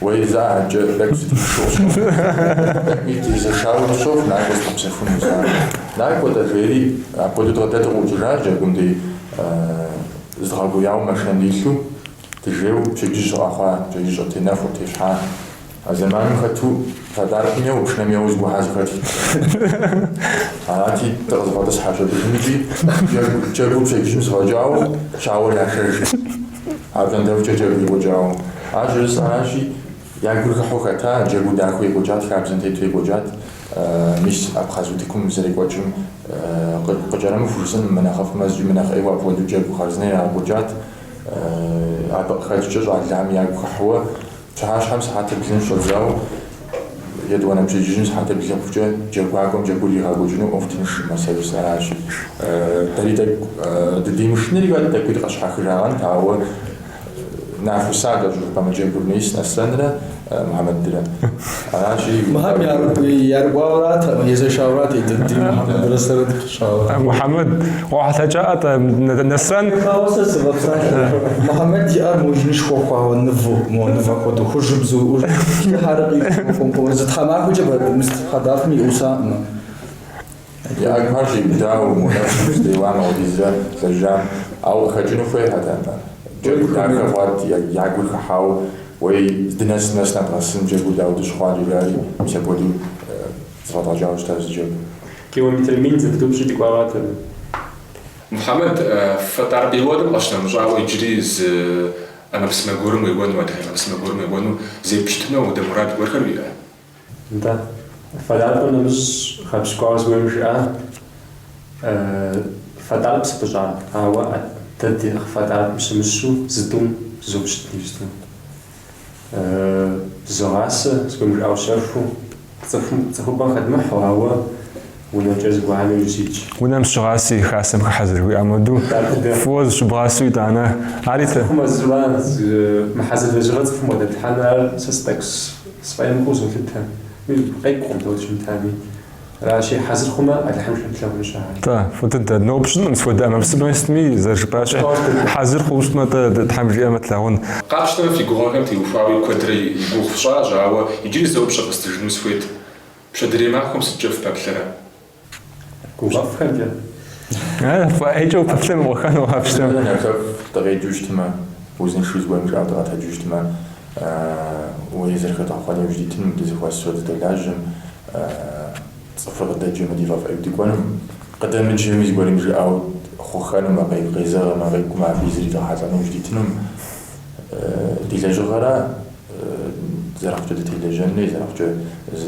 уей зэ адэкӏэ тӏэкӏу зыдмышэу къысщохъу. Тӏэкӏуи дезэшауэ къысщохъу, накӏуэ зыдгъэпсэхуну жаӏэ. Накӏуэ-тӏэ, жери, апхуэдэу дэ дыкъыӏукӏыжащ джэгум дей зыдгъэгуеяуэ машинэм дилъу. Дыжейуэ пщэдджыжь къэхъуа, пщэдджыжь къытенэху къытещхьа. А зэманым хэту фэтӏаркъым еуэ, пшынэм еуэу зыгуэрхэр зэхэтхт. Арати, дыкъызэфӏэтӏысхьэщ абыжым икӏи джэгур пщэдджыжьым зэфӏэкӏауэ, щауэр яшэж. Апщӏондэхукӏэ джэгу екӏуэкӏауэ. Ар щӏыжысӏэращи, я гур хыхьэу хэта, джэгур дахэу екӏуэкӏат, хабзэм тету екӏуэкӏат. Мис абхъаз утыкум зэрекӏуэкӏым къыкӏэрымыху жысӏэн, мынэхъыфӏмэ, зыкӏи мынэхъ ӏейуэ апхуэдэу джэгу хъарзынэ ирагъэкӏуэкӏат. Абы къыхэкӏкӏэ щӏалэхэм ягу хыхьэуэ пщыхьэщхьэм сыхьэтыр блым щӏэдзауэ етӏуанэ пщэдджыжьым сыхьэтыр блы хъухукӏэ джэгуакӏуэм джэгур иригъэкӏуэкӏыну ӏуэху тыншкъым, сэ жысӏэращи. Дэри тӏэкӏу дыдимышынри хэт, тӏэкӏуи дыкъэщхьэхыжагъэнт, ауэ нахуса кӏэщӏу жыпӏэмэ джэгур мис Нэсрэнрэ Мухьэмэдрэ. Аращи. Мыхэм ярыкӏуауэратэкъым, езэшауэрат ди Мухьэмэдрэ сэрэ дыпыщӏауэ. Мухьэмэд, къохьэлъэкӏаӏэ-тӏэ, Нэсрэн? Ауэ сэ сывэпсалъэ. Мухьэмэд и ӏэр мо инышхуэ хъуауэ нывэу, мо нывэ хуэдэу, хужьыбзэу, лъыхьэрэ къиху, зы тхьэмахуэкӏэ хьэдафым иӏусакъым. Я ӏэгухэр щӏиубыдауэ, мо нэхум здеуам апхуэдизрэ лэжьам, ауэ къыхэкӏыну хуейхэтэкъым. Джэгу дахэ хъуат, я гур хыхьауэ, уей, здынэсым нэс нэдгъэсын джэгур дауэ дыщыхъуакӏэ, жари, мис апхуэдэу зэфӏэдгъэкӏауэ щытащ зы джэгу. Километр мин зэпыдупщӏи дыкӏуауат абы. Мухьэмэд, фэтӏаркъ еуэным къыщынэмыщӏауэ иджыри зы ӏэмэпсымэ гуэрым уеуэну, адыгэ ӏэмэпсымэ гуэрым уеуэну зеппщытыну апхуэдэ мурад гуэрхэр уиӏэ? Нтӏэ, фэтӏаркъым нэмыщӏ гъэпщкӏуауэ зыгуэрым жиӏа, фэтӏаркъ сыпыщӏа, ауэ дэ ди фэтӏаркъым щымыщу зы-тӏум зызопщыт иджыпсту. Зызогъасэ, зыгуэрым жиӏауэ щэхуу, цӏыхум, цӏыхубэм хэдмыхьэу, ауэ унэкӏэ зыгуэрхэм иужь ситщ. Унэм зыщыгъаси, хасэм хыхьэ зэрыжиӏам хуэдэу, фӏыуэ зыщыбгъасэу итӏанэ, ари тэ. Цӏыхум мыхьэзыр лэжьыгъэ цӏыхум бгъэдэплъхьэныр ар сэ тӏэкӏу сфӏэемыкӏуу къызолъытэ. Къекӏукъым дауэ щымытами. Аращи, хьэзыр хъумэ, Алыхьым жиӏэм тлъагъунущ ахэр. Тӏэ, фӏы дыдэ. Ноупщӏынкъым сыт хуэдэ ӏэмэпсымэ сытми, зэрыжыпӏащи, хьэзыр хъууэ щытмэ, тӏэ, Тхьэм жиӏэмэ, тлъагъун. Къапщтэмэ, фи гугъэхэм теухуауи куэдрэ и гугъу фщӏащ, ауэ иджыри зэ упщӏэ фэстыжыну сыхуейт. Пщэдейрей махуэм сыткӏэ фыпэплъэрэ? Гугъэфӏхэмкӏэ. Фӏы ӏейкӏэ упэплъэ мыхъухэну къапщтэмэ. Нэхуфӏ дыкъеджэу щытмэ, узыншэу зыгуэрым жиӏауэ дыкъэтэджу щытмэ, уей зэрыхэдгъэхъуэн иужь дитыным, дызэхуэсурэ дыдэлажьэм, цӏыхур къыдэджэмэ, ди фӏэфӏ ӏейуэ дыкӏуэным, къыдэмыджэми зыгуэрым жиӏауэ хъухэнумэ, къезэгъымэ, къекӏумэ, абы зридгъэхьэлӏэну иужь дитынум. Ди лэжьыгъэра зэрыхъукӏэ дытелэжьэн, зэрыхъукӏэ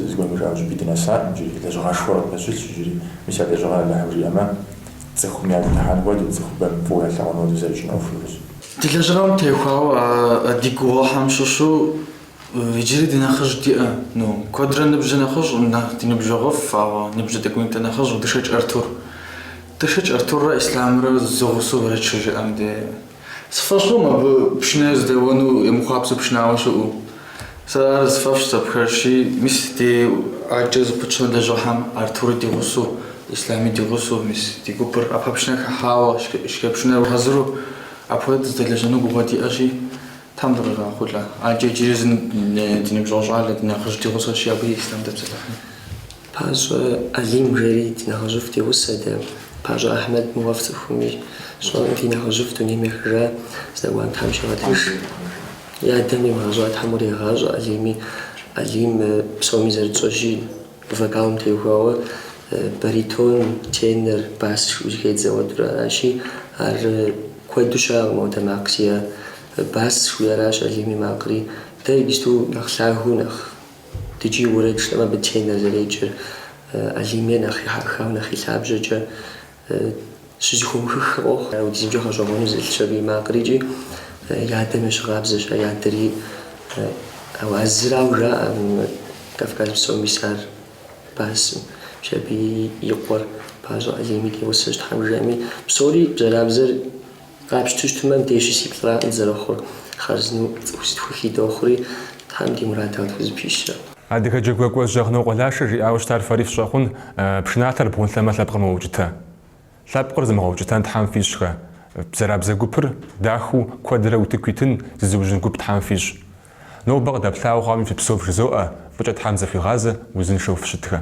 зыгуэрым жиӏауэ щӏыпӏи дынэсакъым иджыри, лэжьыгъэшхуэ къытпэщылъщ иджыри. Мис а лэжьыгъэр Алыхьым жиӏэмэ, цӏыхум ягу дыхьэн хуэдэу, цӏыхубэм фӏыуэ ялъагъун хуэдэу зэрытщӏын ӏуэху иужь. Ди лэжьыгъэм теухуауэ а ди гугъэхэм щыщу иджыри ди нэхъыжь диӏэ. Ну, куэдрэ ныбжьэ нэхъыжькъым, ди ныбжьэгъуфӏ, ауэ ныбжьэ тӏэкӏунитӏэ нэхъыжькъым Дышэкӏ Артур. Дышэкӏ Артуррэ Ислъамрэ зэгъусэу уэрэд щыжаӏэм де. Сфӏэщӏкъым абы пшынэ здэуэну емыхъуапсэ пшынауэ щыӏэу. Сэ ар сфӏэфӏщ зэпхэрщи, мис ди адэкӏэ зыпытщэн лэжьыгъэхэм Артури ди гъусэу, Ислъами ди гъусэу, мис ди гупыр ӏэпэпшынэ хыхьауэ, шыкӏэпшынэр хьэзыру апхуэдэ дыздэлэжьэну гугъэ диӏэщи, Тхьэм дыкъригъэхъулӏэ. Адэкӏэ иджыри зы ди ныбжьэгъу щӏалэ, ди нэхъыжь ди гъусэщи, абы Ислъам дэпсэлъыхьын. Пащӏэ Алим жери ди нэхъыжьыфӏ ди гъусэ дэ. Пащӏэ Ахьмэд мыгъуэ фцӏыхуми, сщӏэкъым ди нэхъыжьыфӏ дунейм ехыжа, здэкӏуам Тхьэм щигъэтынш. И адэм къимыгъэщӏа Тхьэм уригъащӏэ Алими. Алим псоми зэрытщӏэщи, вокалым теухуауэ баритон, тенор, бас жиӏэу зыхедзэ ауэдурэ аращи, ар куэду щыӏэкъым ауэдэ макъ зиӏэ. Бас жиӏэращ Алим и макъри. Дэ иджысту нэхъ лъагэу, нэхъ Ткӏий уэрэд жытӏэмэ абы тенор зэреджэр, Алим ейр нэхъ ехьэхауэ, нэхъ и лъабжьэкӏэ щызэхомыхыххэ къохъу. Апхуэдизымкӏэ гъэщӏэгъуэну зэлъщ абы и макъыр икӏи и адэм ещхьыркъабзэщ, и адэри ауэ а зырауэ жаӏэ Кавказ псом исар басым. Мис абы и къуэр Пащӏэ Алими ди гъусэщ, Тхьэм жиӏэми. Псори бзэрабзэр Къапщту щытмэ, мыбдеж щысиплӏракъым зэрыхъур, хъарзынэу цӏыху зытхухи дохъури. Тхьэм ди мурадхэр къытхузэпищэ. Адыгэ джэгуакӏуэжь Агънокъуэ Лашэ жиӏауэ щытар фэри фщӏэ хъун, Пшыналъэр бгъунлъэмэ лъэпкъыр мэукӏытэ. Лъэпкъыр зымыгъэукӏытэн Тхьэм фищӏхэ. Бзэрабзэ гупыр дахэу куэдрэ утыку итын, зызыужьын гуп Тхьэм фищӏ. Нобэ къыдэплъауэ хъуами фыпсэу вжызоӏэ, фӏыкӏэ Тхьэм зэхуигъазэ, узыншэу фыщытхэ.